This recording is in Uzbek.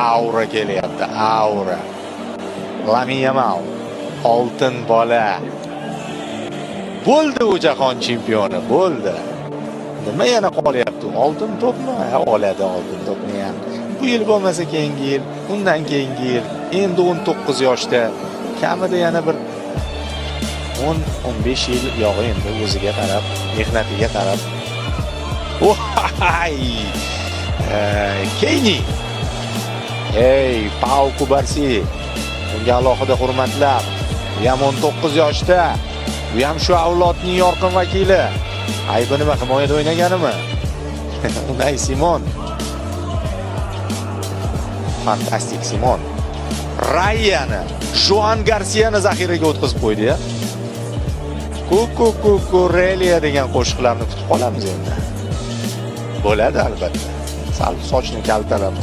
Aura kelyapti, aura. Lamin Yamal, oltin bola. Bo'ldi, u jahon chempioni bo'ldi. Nima yana qolyapti? Oltin to'pmi? Ha, oladi oltin to'pni ham. Bu yil bo'lmasa, keyingi yil, undan keyingi yil. Endi 19 yoshda, kamida yana bir 10-15 yil yog'i endi o'ziga qarab, mehnatiga qarab. Voy! Keyni. Ey, Pau Kubarsi. Unga alohida hurmatlar. U ham 19 yoshda. Bu ham shu avlodning yorqin vakili. Aybi nima, himoyada o'ynaganimi? Unai Simon. Fantastik Simon. Rayani, Joan Garsiyani zaxiraga o'tkazib qo'ydi ya. Kuku Kukurelia degan qo'shiqlarni kutib qolamiz endi. Bo'ladi albatta. Sal sochni kaltalab.